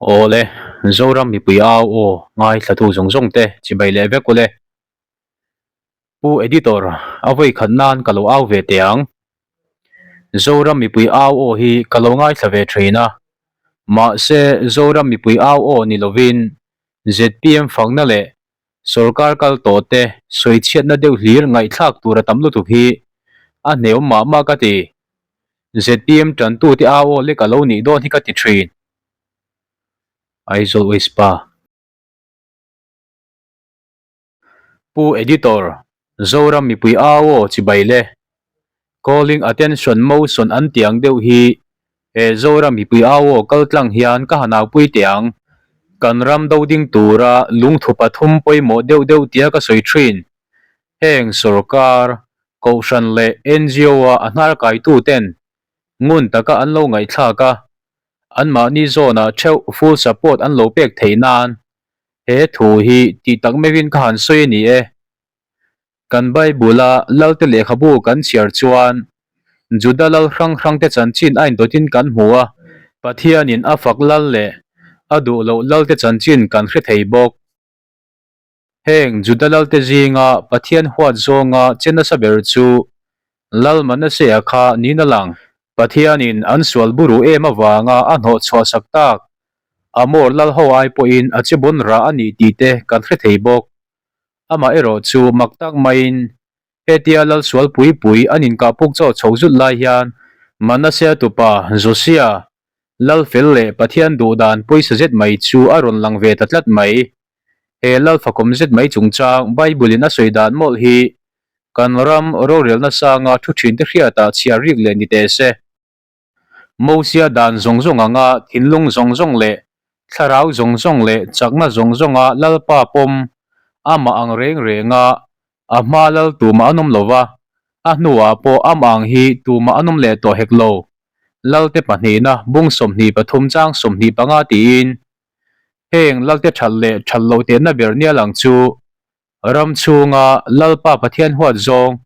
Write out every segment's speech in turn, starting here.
Awle, Zoram mipui au aw ngaithlatu zawng zawng te chibai leh vek ule. Pu Editor, a vawi khat nan ka lo au ve teh ang. Zoram mipui au aw hi ka lo ngaithla ve thin a, mahse Zoram mipui au aw ni lovin zpm fakna leh sorkar kal tawh te sawichhiatna deuh hlir ngaihthlak tur a tam lutuk hi a hneawm mah mah ka ti. Zpm tantute au aw lek a lo nih dawn hi ka ti thin. Aizawl West Pa. Pu Editor, Zoram mipui au aw chibai le. Calling attention motion an tih ang deuh hi he Zoram mipui au aw kal tlang hian ka han aupui teh ang. Kan ram do ding tura lungthu pathum pawimawh deuh deuh tia ka sawi thin. Heng sorkar, kohhran leh NGO-a a hnar kaituten ngun taka an lo ngaihthlak a, anmahni zawnah theuh full support an lo pek theih nan he thu hi tih tak meuhin ka han sawi a ni e. Kan Bible-a Lalte lehkhabu kan chhiar chuan Juda lal hrang hrangte chanchin a indawtin kan hmu a, Pathianin a fak lal leh a duh loh lalte chanchin kan hre thei bawk. Heng Juda lalte zinga Pathian huat zawnga che nasa ber chu Lal Manasseh-a kha niin a lang. Pathianin an sual buru em avanga a hnawh chhuahsak tak Amor lal ho ai pawhin a che bawn rah a nih tih te kan hre thei bawk. Amah erawh chu mak tak maiin hetia lal sual pui pui an inkah puk chaw chho zut lai hian Manasseh-a tupa Josia lal fel leh Pathian duh dan pawisa zet mai chu a rawn lang ve ta tlat mai. He lal fakawm zet mai chungchang Bible-in a sawi dan mawlh hi kan ram rorelna sanga thu thinte hriatah chhiar rik leh ni teh se. Mosia dan zawng zawng anga thinlung zawng zawng leh thlarau zawng zawng leh chakna zawng zawnga Lalpa pawm amah ang reng renga a hma lal tumah an awm lo va, a hnuah pawh amah ang hi tumah an awm leh tawh hek lo. Lalte pahnihna bung 23 chang 25 tiin heng Lalte that leh that loh tehna ber nia lang chu Ram chhunga Lalpa Pathian huat zawng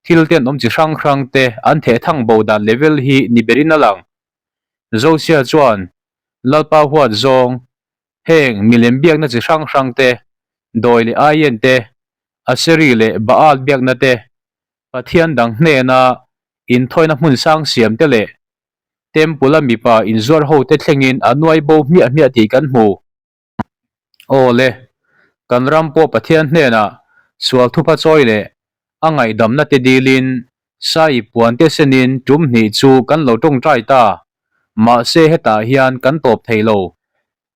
thil ten awm chi hrang hrang te an theh thang bo dan level hi ni berin a lang. Josia chuan Lalpa huat zawng heng milem biakna chi hrang hrang te, dawi leh aien te, Aseri leh Baal biakna te, Pathian dang hnena inthawina hmun sang siam te leh Temple-a mipa inzuar ho te thlengin a nuai bo hmiah hmiah tih kan hmu. Aw le, kan ram pawh Pathian hnenah sual thupha chawi leh a ngaihdamna te dilin Sai puan te senin tum hnih chu kan lo tawngtai ta. Mahse hetah hian kan tawp thei lo.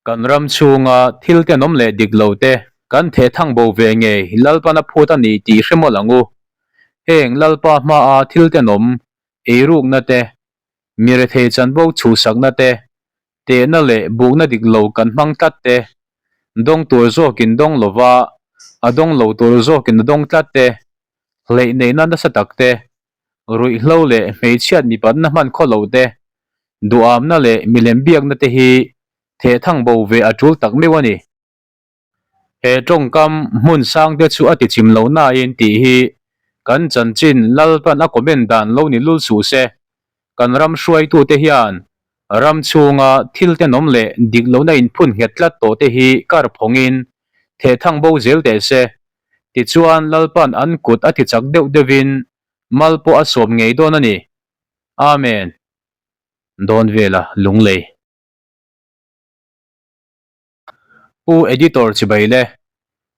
Kan ram chhunga thil tenawm leh dik lo te kan theh thang bo ve ngei Lalpan a phut a ni tih hre mawlh ang u. Heng Lalpa hmaa thil tenawm eirukna te, mi rethei chanvo chhuhsakna te, Tehna leh bukna dik lo kan hmang tlat te, dawng tur zawkin dawng lova a dawng lo tur zawkin a dawng tlat te, hleih neihna nasa tak te, ruihhlo leh hmeichhiat mipatna hman khaw lo te, duhamna leh milem biakna te hi thehthang bo ve a tul tak meuh a ni. He tawngkam hmun sang te chu a ti chim lo nain tih hi kan chanchin Lalpan a comment dan lo ni lul suh se. Kan ram hruaitute hian ram chhunga thil tenawm leh dik lohna inphun nghet tlat tawh te hi kar phawngin thehthang bo zel teh se. Tichuan Lalpan an kut a ti chak deuh deuhin mal pawh a sawm ngei dawn a ni. Amen. Dawn vela lunglei. Pu Editor chibai le,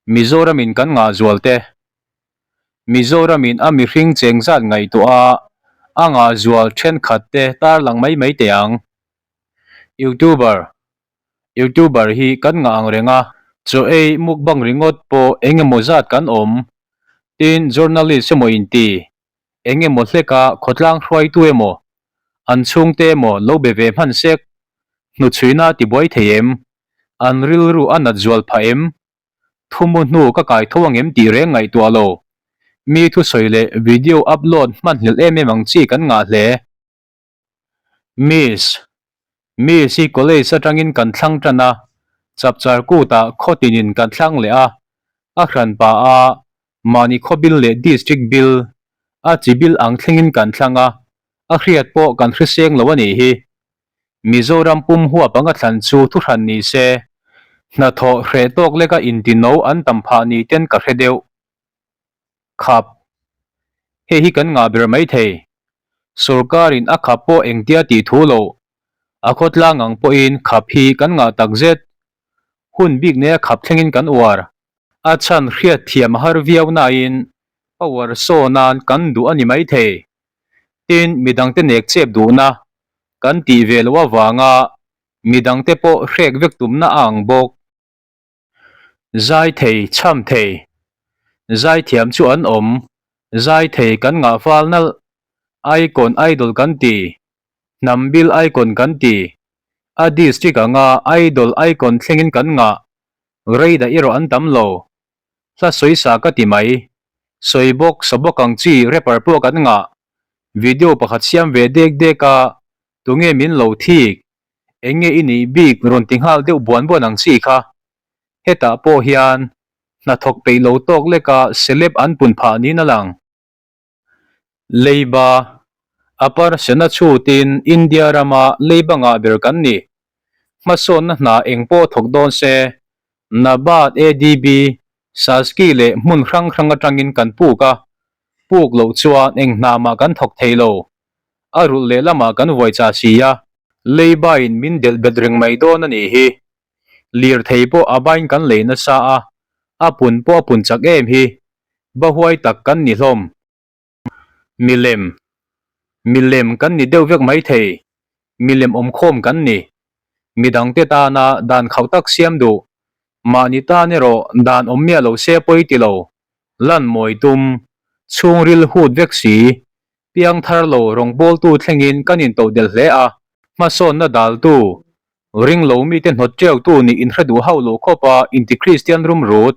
Mizoramin kan ngah zual te. Mizoramin a mihring cheng zat ngaihtuah a, a ngah zual thenkhat te tarlang mai mai teh ang. Youtuber Youtuber hi kan ngah ang reng a, chaw ei mukbang ringawt pawh eng emaw zat kan awm. Tin, journalist emaw inti, eng emaw hleka khawtlang hruaitu emaw, an chhungte emaw lo be ve hman sek, hnuchhuina a tibuai thei em? An rilru a nat zual phah em? Thumu hnu ka kai tho ang em tih reng ngaihtuah lo. Mi thusawi leh video upload hman hlelh em em ang chi kan ngah hle. Miss. Miss hi college atangin kan thlang tan a, chapchar kutah khawtinin kan thlang leh a, a hran pah a mahni khaw bil leh district bil, a chi bil ang thlengin kan thlang a, a hriat pawh kan hriseng lo a nih hi. Mizoram pum huap anga thlan chu thuhran ni se, hnathawh hreh tawk leka inti no an tam phah ni ten ka hre deuh. Khap. Hei hi kan ngah ber mai thei. Sorkarin a khap pawh engtia tih thu loh. A khawtlang ang pawhin khap hi kan ngah tak zet. Hun bik neia khap thlengin kan uar. A chhan hriat thiam a har viau nain power saw nan kan duh a ni mai thei. Tin, midangte nek chep duhna kan tih ve loh avanga midangte pawh hrek vek tumna a ang bawk. Zai thei, chham thei. Zai thiam chu an awm. Zai thei kan ngah fal nalh. Icon idol kan ti. Hnam bil icon kan ti. A district anga idol icon thlengin kan ngah. Rei dah erawh an tam lo. Hla sawi sa ka ti mai. Sawi bawk, sa bawk ang chi rapper pawh kan ngah. Video pakhat siam ve dek dek a, tunge min lo thik, eng nge i nih bik rawn ti nghal deuh buan buan ang chi kha. Hetah pawh hian hnathawk peih lo tawk leka celeb an pun phah niin a lang. Leiba, A parsen a chhutin India rama leiba ngah ber kan ni. Hmasawnna hna eng pawh thawk dawn se, NABARD, ADB, SASCI leh hmun hrang hrang atangin kan puk a, puk loh chuan eng hna mah kan thawk thei lo. A rulh leh lamah kan vuai chah si a. Leibain min delh bet reng mai dawn a nih hi. Lirthei pawh a bain kan lei nasa a, a pun pawh a pun chak em hi. Bahuai tak kan ni hlawm. Milem, Milem kan ni deuh vek mai thei. Milem awmkhawm kan ni. Midangte tana dan khauh tak siam duh. Mahni tan erawh dan awm miah lo se pawi ti lo. Lan mawi tum. Chhungril hut vek si. Piang thar lo rawngbawltu thlengin kan intodelh hle a. Hmasawnna daltu Ring lo mite hnawt teutu nih inhre duh hauh lo khawp a inti Kristian rumrut,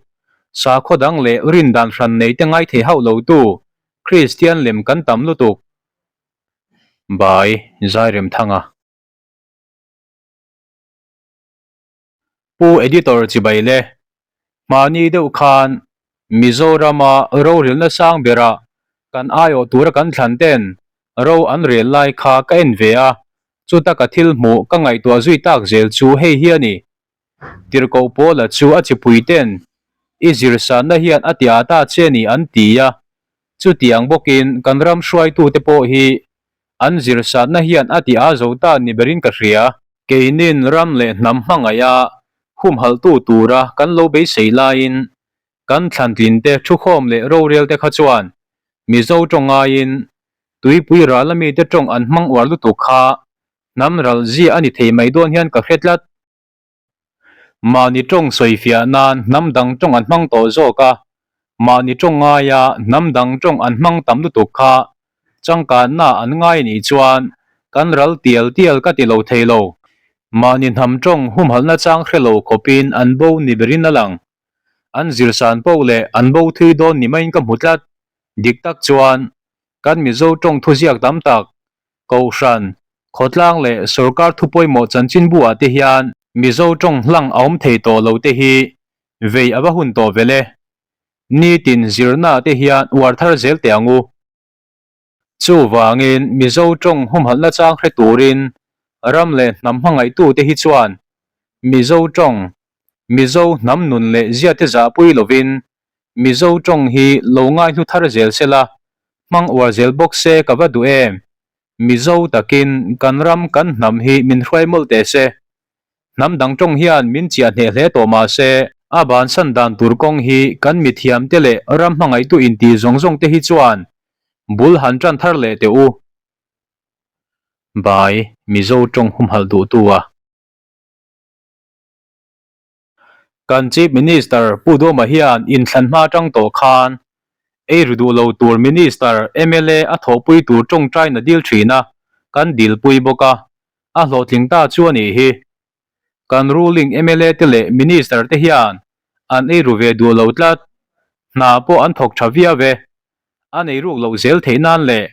sakhaw dang leh rin dan hran nei te ngai thei hauh lo tu Kristian lem kan tam lutuk. By Zairemthanga. Pu Editor chibai le. Hmani deuh khan Mizorama rorelna sang bera kan aiawh tura kan thlan ten ro an rel lai kha ka en ve a, chuta ka thil hmuh ka ngaihtuah zui tak zel chu hei hi a ni. Tirhkoh Paula chu a chipui ten i zirsanna hian a ti a ta che ni an ti a, chutiang bawkin kan ram hruaitute pawh hi An zirsatna hian a ti a zo ta ni berin ka hria. Keinin ram leh hnam hmangaih a humhalhtu tura kan lo beisei laiin kan thlantlinte thukhawm leh rorel te kha chuan Mizo tawng ngaiin tuipui ral a mite tawng an hmang uar lutuk kha hnam ral zia a ni thei mai dawn hian ka hre tlat. Mahni tawng sawifiah nan hnam dang tawng an hmang tawh zawk a, mahni tawng ngaia hnam dang tawng an hmang tam lutuk kha changkanna an ngai nih chuan kan ral tial tial ka ti lo thei lo. Mahni hnam tawng humhalhna chang hre lo khawpin an bo ni berin a lang. An zirsan poh leh an bo thui dawn ni maiin ka hmu tlat. Dik tak chuan kan Mizo tawng thuziak tam tak Kohhran, khawtlang leh sorkar thu pawimawh chanchinbu ah te hian Mizo tawng hlang a awm thei tawh lo te hi vei a va hun tawh vel e. Nitin zirna ah te hian uar thar zel teh ang u. Chuvangin Mizo tawng humhalhna chang hre turin ram leh hnam hmangaihtu te hi chuan Mizo tawng, Mizo hnam nun leh zia te zahpui lovin Mizo tawng hi lo ngaihlu thar zel sela, hmang uar zel bawk se ka va duh em? Mizo takin kan ram kan hnam hi min hruai mawlh teh se. Hnam dang tawng hian min chiah hneh hle tawh mah se, a bansan dan tur kawng hi kan mithiam te leh ram hmangaihtu inti zawng zawng te hi chuan bul han tan thar leh teh u. Bai, Mizo tawng humhalh duhtu a. Kan Chief Minister Pu Duhoma hian inthlan hma atang tawh khan ei ru duh lo tur Minister, mla a thawhpui tur tawngtaina dil thin a, kan dilpui bawk a, a hlawhtling ta chu a nih hi. Kan ruling mla te leh Minister te hian an ei ru ve duh lo tlat, hna pawh an thawk tha viau e. An ei ruk loh zel theih nan leh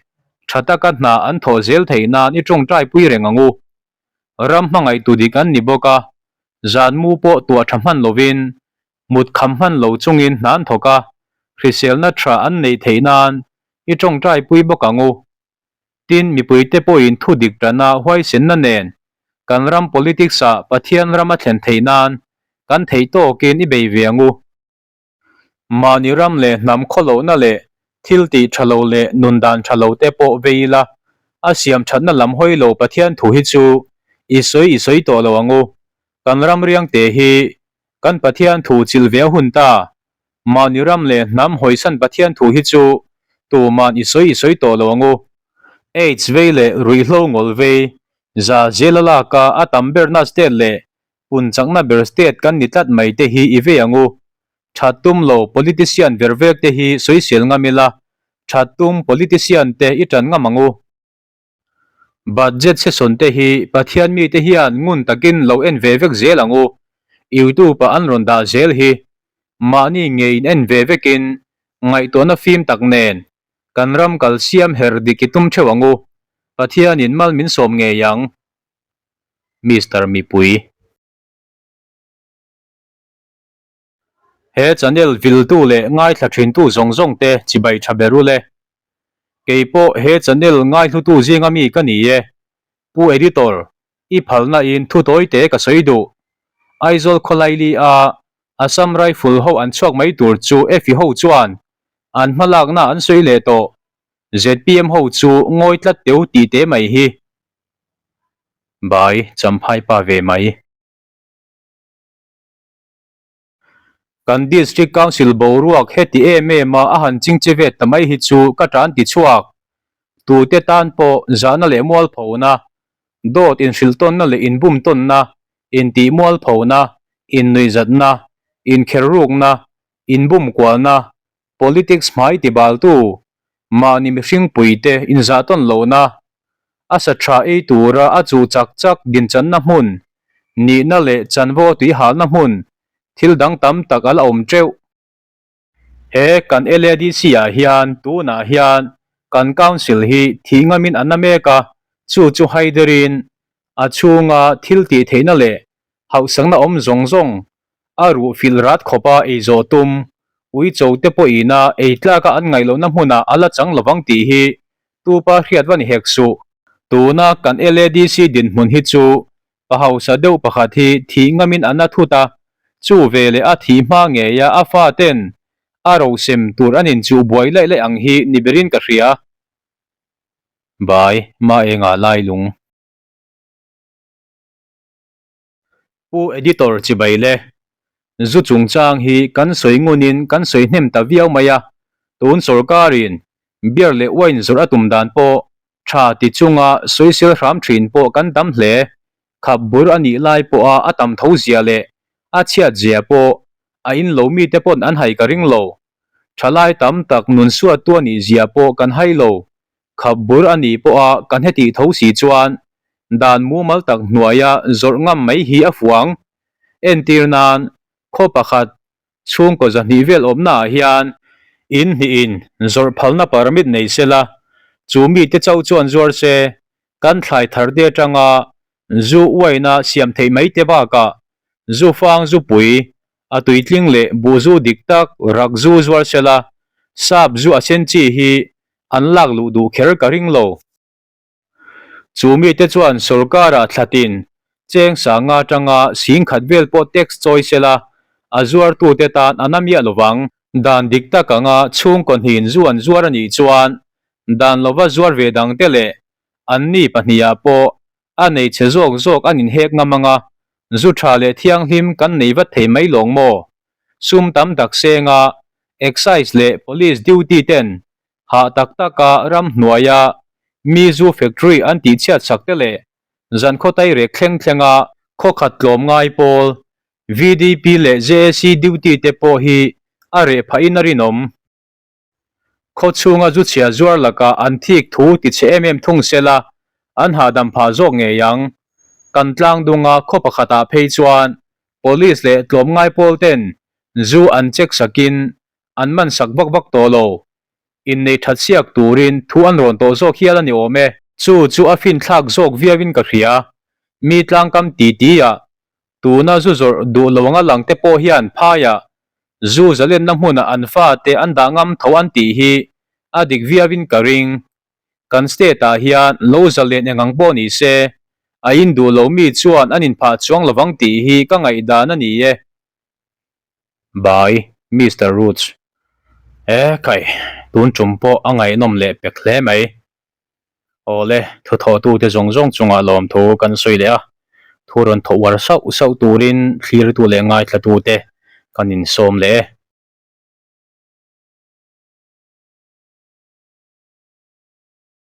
tha taka hna an thawh zel theih nan i tawngtaipui reng ang u. Ram hmangaihtu dik an ni bawk a, zan mu pawh tuah tha hman lovin, mut kham hman lo chungin hna an thawk a, hriselna tha an neih theih nan i tawngtai pui bawk ang u. Tin, mipuite pawhin thu dik tana huaisenna nen. Kan ram politics ah Pathian ram a thlen theih nan kan theih tawkin i bei ve ang u. Mahni ram leh hnam khawlohna leh thil tih tha lo leh nun dan tha lo te pawh vei ila, a siam thatna lam hawi lo Pathian thu hi chu i sawi i sawi tawh lo ang u. Kan ram riangte hi kan Pathian thu chilh ve a hun ta. Mahni ram leh hnam hawisan Pathian thu hi chu tuman i sawi i sawi tawh lo ang u. Aids vei leh ruihhlo ngawl vei za zel a lak a, a tam berna state leh pun chakna ber state kan ni tlat mai te hi i vei ang u. That tum lo politician ver vek te hi sawisel ngam ila, that tum politician te i tan ngam ang u. Budget session te hi Pathian mite hian ngun takin lo en ve vek zel ang u. YouTube ah an rawn dah zel hi mahni ngeiin en ve vekin ngaihtuahna fim tak nen kan ram kal siam her dik i tum theuh ang u. Pathianin mal min sawm ngei ang. Mister Mipui. He channel viltu leh ngaithla thintu zawng zawng te chibai tha ber ule. Kei pawh he channel ngaihlutu zinga mi ka ni e. Pu Editor, i phalna in thu tawi te ka sawi duh. Aizawl khawlaili a Assam Rifle ho an chhuak mai tur chu Efi ho chuan an hmalakna an sawi leh tawh. Zpm ho chu ngawi tlat teu tih te mai hi. Bai Champhai pa ve mai. Kan District Council boruak heti em em a a han chingche vet ta mai hi chu ka tan ti chhuak. Tute tan pawh zahna leh mualphona, dawt inhrilhtawnna leh inbumtawnna, intih mualphona, innuihzatna, inkherrukna, inbumkualna, politics hmai tibaltu, mahni mihringpuite inzahtawn lohna, a sa tha ei tura a chuh chak chak dinchanna hmun, nihna leh chanvo tui halna hmun, thil dang tam tak a la awm teuh. He kan LADC ah hian tunah hian kan Council hi thih ngamin a na mek a, chu chu haiderin a chhunga thil tih theihna leh hauhsakna awm zawng zawng a ruh filh rat khawpa ei zawh tum, uicho te pawhina ei tlaka an ngaih lohna hmunah a la chang lovang tih hi tupa hriat va ni hek suh. Tuna kan LADC dinhmun hi chu pa hausa deuh pakhat hi thih ngamin a na thut a, chu veleh a thih hma ngeia a faten a rosem tur an inchuh buai laih laih ang hi ni berin ka hria. Bai, Maenga Lailung. Pu Editor chibai le, zu chungchang hi kan sawi ngunin kan sawi hnem ta viau mai a, tun sorkarin beer leh wine zawrh a tum dan pawh tha ti chunga sawisel hram thin pawh kan tam hle, khap bur a nih lai pawha a tam tho zia leh a chhiat zia pawh a in lo mite pawn an hai ka ring lo. Thalai tam tak nun suattu a nih zia pawh kan hai lo, Khap bur a nih pawha kan hetih tho si chuan dan mumal tak hnuaia zawrh ngam mai hi a fuang. Entir nan, khaw pakhat chhungkaw zahnih vel awmnaah hian in hnihin zawrh phalna permit nei se la, chu mite chauh chuan zuar se, kan thlai thar te atanga zu uaina siam theih mai te bakah zu fang zu pui a tuitling leh buh zu dik tak rak zu zuar se la, sap zu a sen chi hi an lak luh duh kher ka ring lo. Chu mite chuan sorkara thlatin cheng sanga atanga sing khat vel pawh tax chawi se la, a zuartute tan a na miah lovang. Dan dik tak anga chhungkaw hnin zu an zuar a nih chuan dan lova zuar ve dangte leh anni pahnihah pawh a nei chhe zawk zawk an inhek ngam anga zu tha leh thianghlim kan nei vat thei mai lawng maw? Sum tam tak senga Excise leh Police duty ten hah tak taka ramhnuaia mi zu factory an tihchhiat sak te leh zankhaw tairek thleng thlenga khawkhat tlawm ngai pawl VDP leh JAC duty te pawh hi a reh phahin a rinawm. Khaw chhunga zu chhia zuar lakah an thik thu ti chhe em em thung se la, an hahdam phah zawk ngei ang. Kan tlang dunga khaw pakhatah phei chuan Police leh tlawmngai pawl ten zu an check sakin an man sak vak vak tawh lo. Innei that siak turin thu an rawn tawh zawk hial a ni awm e. Chu chu a finthlak zawk viauin ka hria. Mi tlangkam titi ah tuna zu zawrh duh lo anga lang te pawh hian phaiah zu zalenna hmunah an fate an dah ngam tho an tih hi a dik viauin ka ring. Kan state ah hian lo zalen eng ang pawh ni se. A in duh lo mi chuan an inphah chuang lovang tih hi ka ngaihdan a ni e. By Mister Roots. E kai, tun tum pawh a ngaihnawm leh pek hle mai. Awle, thuthawhtute zawng zawng chungah lawmthu kan sawi leh a, thu rawn thawh uar sauh sauh turin thlirtu leh ngaithlatute kan insawm leh e.